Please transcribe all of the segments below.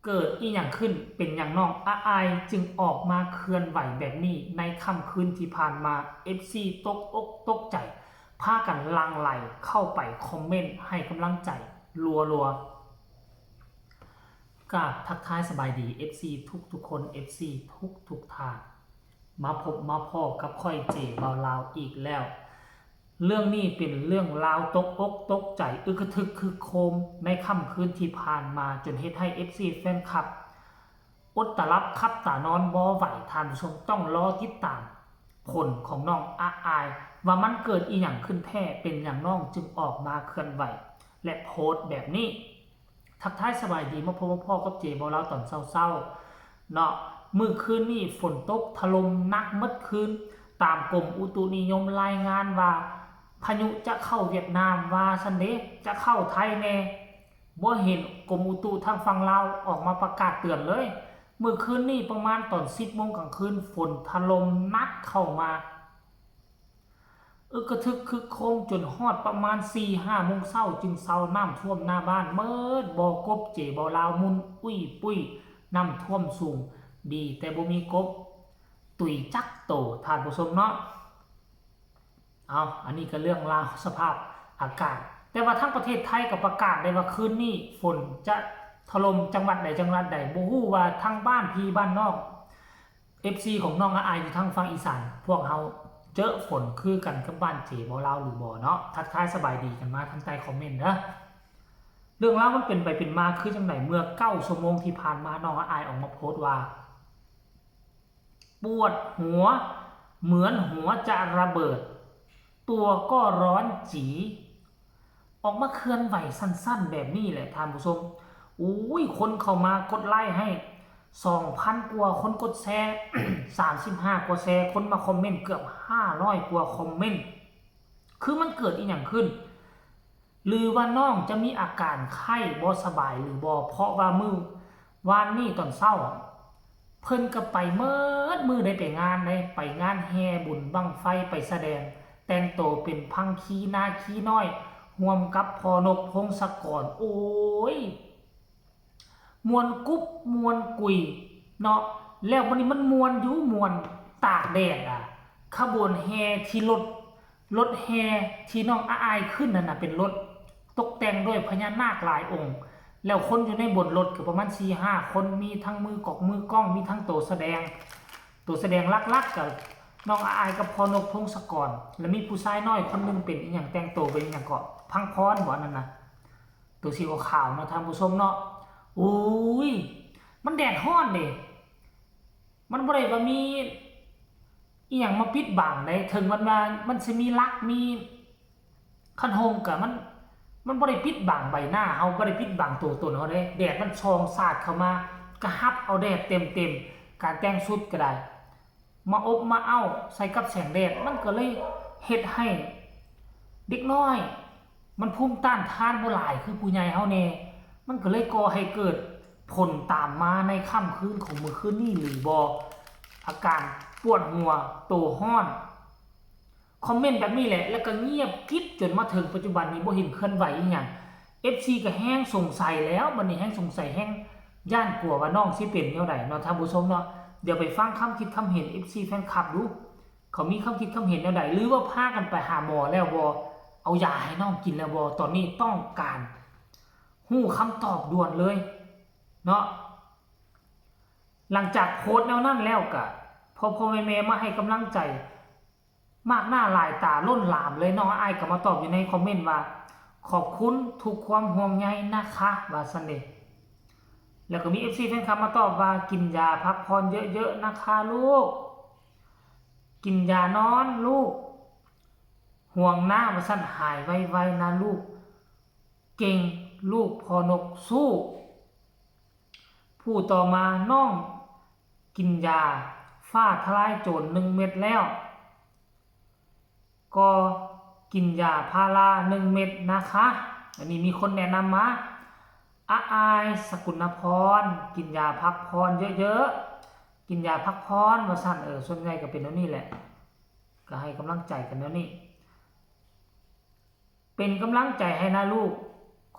ເກີດອີ່ຫຍັງຂຶ້ນ? ເປັນຫຍັງນ້ອງອາອາຍຈຶ່ງອອກມາເຄື່ອນໄຫວແບບນີ້? ໃນຄ່ຳຄືນທີ່ຜ່ານມາ ເອັຟຊີ ຕົກອົກຕົກໃຈ ພາກັນຫຼັ່ງໄຫຼເຂົ້າໄປຄອມເມັນໃຫ້ກຳລັງໃຈລັວໆ. ກາບທັກທາຍສະບາຍດີ ເອັຟຊີ ທຸກໆຄົນ ເອັຟຊີ ທຸກໆທ່ານ ມາພົບມາພໍ້ກັບຂ້ອຍ ເຈ ເບົາລາວ ອີກແລ້ວ. ເລື່ອງນີ້ເປັນເລື່ອງລາວຕົກອົກຕົກໃຈ ອຶກກະທຶກຄຶກໂຄມ ໃນຄ່ຳຄືນທີ່ຜ່ານມາ ຈົນເຮັດໃຫ້ ເອັຟຊີ ແຟນຄລັບ ອົດຕາຫຼັບຂັບຕານອນບໍ່ໄຫວ. ທ່ານຜູ້ຊົມຕ້ອງລໍຕິດຕາມຜົນຂອງນ້ອງອາອາຍ ວ່າມັນເກີດອີ່ຫຍັງຂຶ້ນແທ້? ເປັນຫຍັງນ້ອງຈຶ່ງອອກມາເຄື່ອນໄຫວ ແລະ ໂພສແບບນີ້? ທັກທາຍສະບາຍດີ ມາພົບມາພໍ້ກັບ ເຈ ເບົາລາວ ຕອນເຊົ້າໆເນາະ. ມື້ຄືນນີ້ຝົນຕົກຖະຫຼົ່ມໜັກໝົດຄືນ. ຕາມກົມອຸຕຸນິຍົມລາຍງານວ່າ ພາຍຸຈະເຂົ້າຫວຽດນາມວ່າຊັ້ນເດ ຈະເຂົ້າໄທແດ່. ບໍ່ເຫັນກົມອຸຕຸທາງຝັ່ງລາວອອກມາປະກາດເຕືອນເລີຍ. ມື້ຄືນນີ້ປະມານຕອນສິບໂມງກາງຄືນ ຝົນຖະຫຼົ່ມໜັກເຂົ້າມາ ອຶກກະທຶກຄຶກໂຄມ ຈົນຮອດປະມານສີ່ຫ້າໂມງເຊົ້າ ຈຶ່ງເຊົາ. ນ້ຳຖ້ວມໜ້າບ້ານໝົດ ບໍ່ກົບ ເຈ ເບົາລາວ ໝຸ່ນອຸ້ຍປຸ້ຍ. ນ້ຳຖ້ວມສູງ ດີແຕ່ບໍ່ມີກົບ ຕຸຍຈັກໂຕ ທ່ານຜູ້ຊົມເນາະ. ເອົາ ອັນນີ້ກໍເລື່ອງລາວສະພາບອາກາດ ແຕ່ວ່າທາງປະເທດໄທກໍປະກາດໄດ້ວ່າ ຄືນນີ້ຝົນຈະຖະຫຼົ່ມຈັງຫວັດໃດຈັງຫວັດໃດ. ບໍ່ຮູ້ວ່າທາງບ້ານພີ່ບ້ານນ້ອງ ເອັຟຊີ ຂອງນ້ອງອາອາຍຢູ່ທາງຝັ່ງອີສານ ພວກເຮົາເຈີຝົນຄືກັນກັບບ້ານ ເຈ ເບົາລາວ ຫຼືບໍ່ເນາະ? ທັກທາຍສະບາຍດີກັນມາທາງໃຕ້ຄອມເມັນເດີ. ເລື່ອງລາວມັນເປັນໄປເປັນມາຄືຈັ່ງໃດ? ເມື່ອເກົ້າຊົ່ວໂມງທີ່ຜ່ານມາ ນ້ອງອາອາຍອອກມາໂພສວ່າ ປວດຫົວ เหมือนหัวจะระเบิด ตัวก็ร้อนจี๋ ອອກມາເຄື່ອນໄຫວສັ້ນໆແບບນີ້ແຫຼະທ່ານຜູ້ຊົມ. ໂອ້ຍ ຄົນເຂົ້າມາກົດໄລໃຫ້ສອງພັນກວ່າຄົນ, ກົດແຊສາມສິບຫ້າກວ່າແຊ, ຄົນມາຄອມເມັນເກືອບຫ້າຮ້ອຍກວ່າຄອມເມັນ. ຄືມັນເກີດອີ່ຫຍັງຂຶ້ນ? ຫຼືວ່ານ້ອງຈະມີອາການໄຂ້ບໍ່ສະບາຍຫຼືບໍ່? ເພາະວ່າມື້ວານນີ້ຕອນເຊົ້າ ເພິ່ນກໍໄປໝົດມື້ໄດ້ ໄປງານໃດ ໄປງານແຫ່ບຸນບັ້ງໄຟ ໄປສະແດງ ແຕ່ງໂຕເປັນພັງຄີນາຄີນ້ອຍ ຮ່ວມກັບພໍ່ນົກ ພົງສະກອນ. ໂອ້ຍ ມ່ວນກຸບມ່ວນກຸຍເນາະ. ແລ້ວບັດນີ້ມັນມ່ວນຢູ່ ມ່ວນຕາກແດດອະ. ຂະບວນແຫ່ທີ່ລົດ ລົດແຫ່ທີ່ນ້ອງອາອາຍຂຶ້ນນັ້ນນະ ເປັນລົດຕົກແຕ່ງດ້ວຍພະຍານາກຫຼາຍອົງ ແລ້ວຄົນຢູ່ໃນບົນລົດກໍປະມານສີ່ຫ້າຄົນ ມີທັງມືກອກມືກ້ອງ ມີທັງໂຕສະແດງ. ໂຕສະແດງຫຼັກໆກໍນ້ອງອາອາຍກັບພໍ່ນົກ ພົງສະກອນ ແລ້ວມີຜູ້ຊາຍນ້ອຍຄົນໜຶ່ງເປັນອີ່ຫຍັງ ແຕ່ງໂຕເປັນອີ່ຫຍັງເກາະ ພັງພອນບໍ ອັນນັ້ນນະ ໂຕສີຂາວໆເນາະທ່ານຜູ້ຊົມເນາະ. ໂອ້ຍ ມັນແດດຮ້ອນເດ ມັນບໍ່ໄດ້ວ່າມີອີ່ຫຍັງມາປິດບັງໃດ. ເຖິງມັນວ່າມັນຊິມີຫຼັກ ມີຄັນຫົ່ມກະ ມັນ ມັນບໍ່ໄດ້ປິດບັງໃບໜ້າເຮົາ ບໍ່ໄດ້ປິດບັງໂຕຕົນເຮົາເດ້. ແດດມັນສ່ອງສາດເຂົ້າມາ ກະຮັບເອົາແດດເຕັມໆ. ການແຕ່ງຊຸດກະໄດ້ ມາອົບມາເອົ້າໃສ່ກັບແສງແດດ ມັນກໍເລີຍເຮັດໃຫ້ເດັກນ້ອຍ ມັນພູມຕ້ານທານບໍ່ຫຼາຍຄືຜູ້ໃຫຍ່ເຮົາແດ່ ມັນກໍເລີຍກໍ່ໃຫ້ເກີດຜົນຕາມມາໃນຄ່ຳຄືນຂອງມື້ຄືນນີ້ຫຼືບໍ່? ອາການປວດຫົວ ໂຕຮ້ອນ ຄອມເມັນແບບນີ້ແຫຼະ ແລ້ວກໍງຽບກິບຈົນມາເຖິງປັດຈຸບັນນີ້ ບໍ່ເຫັນເຄື່ອນໄຫວອີ່ຫຍັງ. ເອັຟຊີກໍແຮງສົງໄສແລ້ວ ບັດນີ້ແຮງສົງໄສ ແຮງຢ້ານກົວວ່ານ້ອງຊິເປັນແນວໃດເນາະທ່ານຜູ້ຊົມເນາະ. ດຽວໄປຟັງຄຳຄິດຄຳເຫັນ ເອັຟຊີ ແຟນຄລັບດູ ເຂົາມີຄຳຄິດຄຳເຫັນແນວໃດ ຫຼືວ່າພາກັນໄປຫາໝໍແລ້ວບໍ່? ເອົາຢາໃຫ້ນ້ອງກິນແລ້ວບໍ່? ຕອນນີ້ຕ້ອງການຮູ້ຄຳຕອບດ່ວນເລີຍເນາະ. ຫຼັງຈາກໂພສແນວນັ້ນແລ້ວກະ ພໍ່ໆແມ່ໆມາໃຫ້ກຳລັງໃຈ ມາກໜ້າຫຼາຍຕາລົ້ນຫຼາມເລີຍ. ນ້ອງອາອາຍກໍມາຕອບຢູ່ໃນຄອມເມັນວ່າ ຂອບຄຸນທຸກຄວາມຫ່ວງໃຍນະຄະ ວ່າຊັ້ນເດ. ແລ້ວກໍມີເອັຟຊີແຟນຄລັບມາຕອບວ່າ ກິນຢາພັກຜ່ອນເຍີະໆນະຄະລູກ ກິນຢານອນລູກ ຫ່ວງນະ ວ່າຊັ້ນ ຫາຍໄວໆນະລູກ ເກັ່ງລູກ ພໍ່ນົກສູ້. ຜູ້ຕໍ່ມາ ນ້ອງກິນຢາຟ້າທະລາຍໂຈນໜຶ່ງເມັດແລ້ວ ກໍກິນຢາພາລາໜຶ່ງເມັດນະຄະ. ອັນນີ້ມີຄົນແນະນຳມາ ອາອາຍ ສະກຸນນະພອນ ກິນຢາພັກຜ່ອນເຍີະໆ ກິນຢາພັກຜ່ອນວ່າຊັ້ນ. ເອີ ສ່ວນໃຫຍ່ກໍເປັນແນວນີ້ແຫຼະ ກໍໃຫ້ກຳລັງໃຈກັນແນວນີ້. ເປັນກຳລັງໃຈໃຫ້ນະລູກ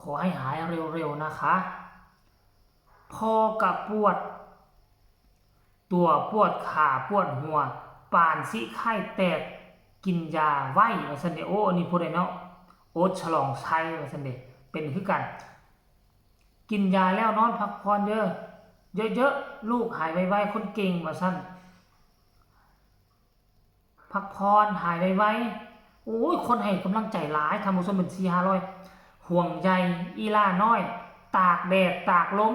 ຂໍໃຫ້ຫາຍເລັວໆນະຄະ. ເ ຄໍກະປວດຕົວ ປວດຂາ ປວດຫົວ ປານຊິໄຂ້ແຕກ ກິນຢາໄວ້ ວ່າຊັ້ນເດ. ໂອ້ ອັນນີ້ຜູ້ໃດເນາະ? ໂອດ ສະຫຼອງໄຊ ວ່າຊັ້ນເດ. ເປັນຄືກັນ. ກິນຢາແລ້ວນອນພັກຜ່ອນເດີ້ ເຍີະໆ ລູກ ຫາຍໄວໆ ຄົນເກັ່ງ ວ່າຊັ້ນ. ພັກຜ່ອນ ຫາຍໄວໆ. ໂອ້ຍ ຄົນໃຫ້ກຳລັງໃຈຫຼາຍ ທ່ານຜູ້ຊົມ ເປັນສີ່ຫ້າຮ້ອຍ. ຫ່ວງໃຍອີ່ຫຼ້ານ້ອຍ ຕາກແດດຕາກລົມ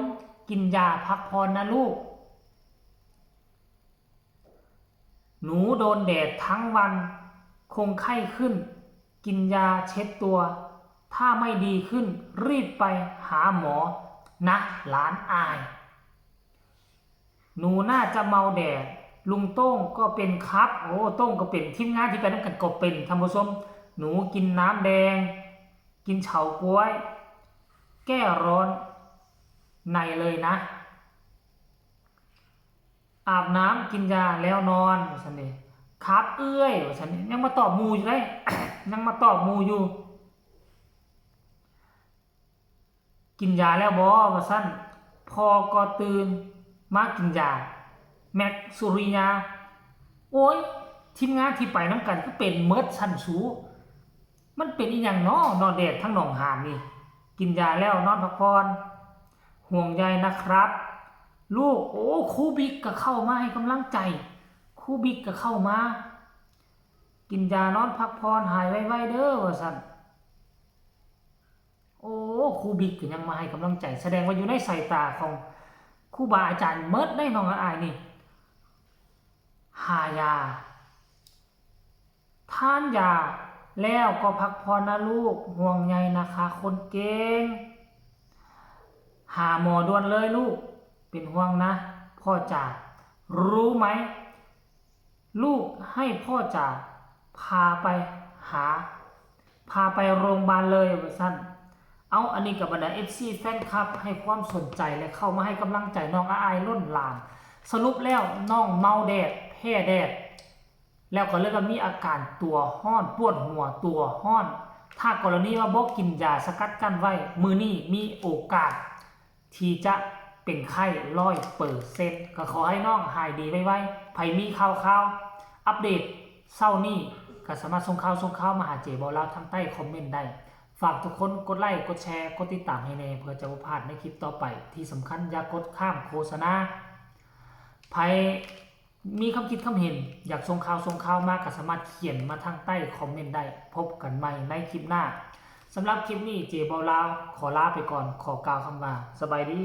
ກິນຢາພັກຜ່ອນນະລູກ. ໜູໂດນແດດທັງວັນ ຄົງໄຂ້ຂຶ້ນ ກິນຢາເຊັດຕົວ ຖ້າໄມ່ດີຂຶ້ນ ຣີບໄປຫາໝໍນະ ຫຼານອາຍ. ໜູໜ້າຈະເມົາແດດ ລຸງໂຕ້ງກໍເປັນຄັບ. ໂອ້ ໂຕ້ງກໍເປັນ ທີມງານທີ່ໄປນຳກັນກໍເປັນ ທ່ານຜູ້ຊົມ. ໜູກິນນ້ຳແດງ ກິນເສາກ້ວຍ ແກ້ຮ້ອນໃນເລີຍນະ. ອາບນ້ຳກິນຢາແລ້ວນອນ ວ່າຊັ້ນເດ. ຄັບເອື້ອຍ ວ່າຊັ້ນເດ. ຍັງມາຕອບໝູ່ຢູ່ເດ້ ຍັງມາຕອບໝູ່ຢູ່. ກິນຢາແລ້ວບໍ່ ວ່າຊັ້ນ. ພໍກໍຕື່ນມາກິນຢາ. ແມັກ ສຸລິຍາ. ໂອ້ຍ ທີມງານທີ່ໄປນຳກັນຄືເປັນເໝິດຊັ້ນສູ. ມັນເປັນອີ່ຫຍັງນໍ ເນາະ ແດດທາງໜອງຫານນີ້. ກິນຢາແລ້ວນອນພັກຜ່ອນ ຫ່ວງໃຍນະຄັບລູກ. ໂອ້ ຄູບິກກໍເຂົ້າມາໃຫ້ກຳລັງໃຈ ຄູບິກກໍເຂົ້າມາ. ກິນຢານອນພັກຜ່ອນ ຫາຍໄວໆເດີ້ ວ່າຊັ້ນ. ໂອ້ ຄູບິກກໍຍັງມາໃຫ້ກຳລັງໃຈ ສະແດງວ່າຢູ່ໃນສາຍຕາຂອງຄູບາອາຈານເໝິດໄດ໋ ນ້ອງອາຍນີ້. ຫາຢາ ທານຢາແລ້ວກໍພັກຜ່ອນນະລູກ ຫ່ວງໃຍນະຄະຄົນເກັ່ງ. ຫາໝໍດ່ວນເລີຍລູກ ເປັນຫ່ວງນະພໍ່ຈາ ຮູ້ໄໝ ລູກໃຫ້ພໍ່ຈາພາໄປຫາ ພາໄປໂຮງບານເລີຍ ວ່າຊັ້ນ. ເອົ້າ ອັນນີ້ກໍບັນດາເອັຟຊີແຟນຄລັບໃຫ້ຄວາມສົນໃຈ ແລະ ເຂົ້າມາໃຫ້ກຳລັງໃຈນ້ອງອາອາຍລົ້ນຫຼານ. ສະຫຼຸບແລ້ວ ນ້ອງເມົາແດດ ແພ້ແດດ ແລ້ວກໍເລີຍວ່າມີອາການຕົວຮ້ອນ ປວດຫົວ ຕົວຮ້ອນ. ຖ້າກໍລະນີວ່າບໍ່ກິນຢາສະກັດກັ້ນໄວ້ ມື້ນີ້ມີໂອກາດທີ່ຈະເປັນໄຂ້ຮ້ອຍເປີເຊັນ. ກໍຂໍໃຫ້ນ້ອງຫາຍດີໄວໆ. ໃຜມີຂ່າວຄາວອັບເດດເຊົ້ານີ້ ກໍສາມາດສົ່ງຂ່າວ ສົ່ງຂ່າວມາຫາເຈເບົາລາວທາງໃຕ້ຄອມເມັນໄດ້. ຝາກທຸກຄົນກົດໄລ ກົດແຊ ກົດຕິດຕາມໃຫ້ແດ່ ເພື່ອຈະບໍ່ພາດໃນຄລິບຕໍ່ໄປ. ທີ່ສຳຄັນຢ່າກົດຂ້າມໂຄສະນາ. ໃຜ ມີຄຳຄິດຄຳເຫັນ ຢາກສົ່ງຂ່າວ ສົ່ງຂ່າວມາ ກໍສາມາດຂຽນມາທາງໃຕ້ຄອມເມັນໄດ້. ພົບກັນໃໝ່ໃນຄລິບໜ້າ. ສຳລັບຄລິບນີ້ ເຈເບົາລາວ ຂໍລາໄປກ່ອນ ຂໍກ່າວຄຳວ່າ ສະບາຍດີ.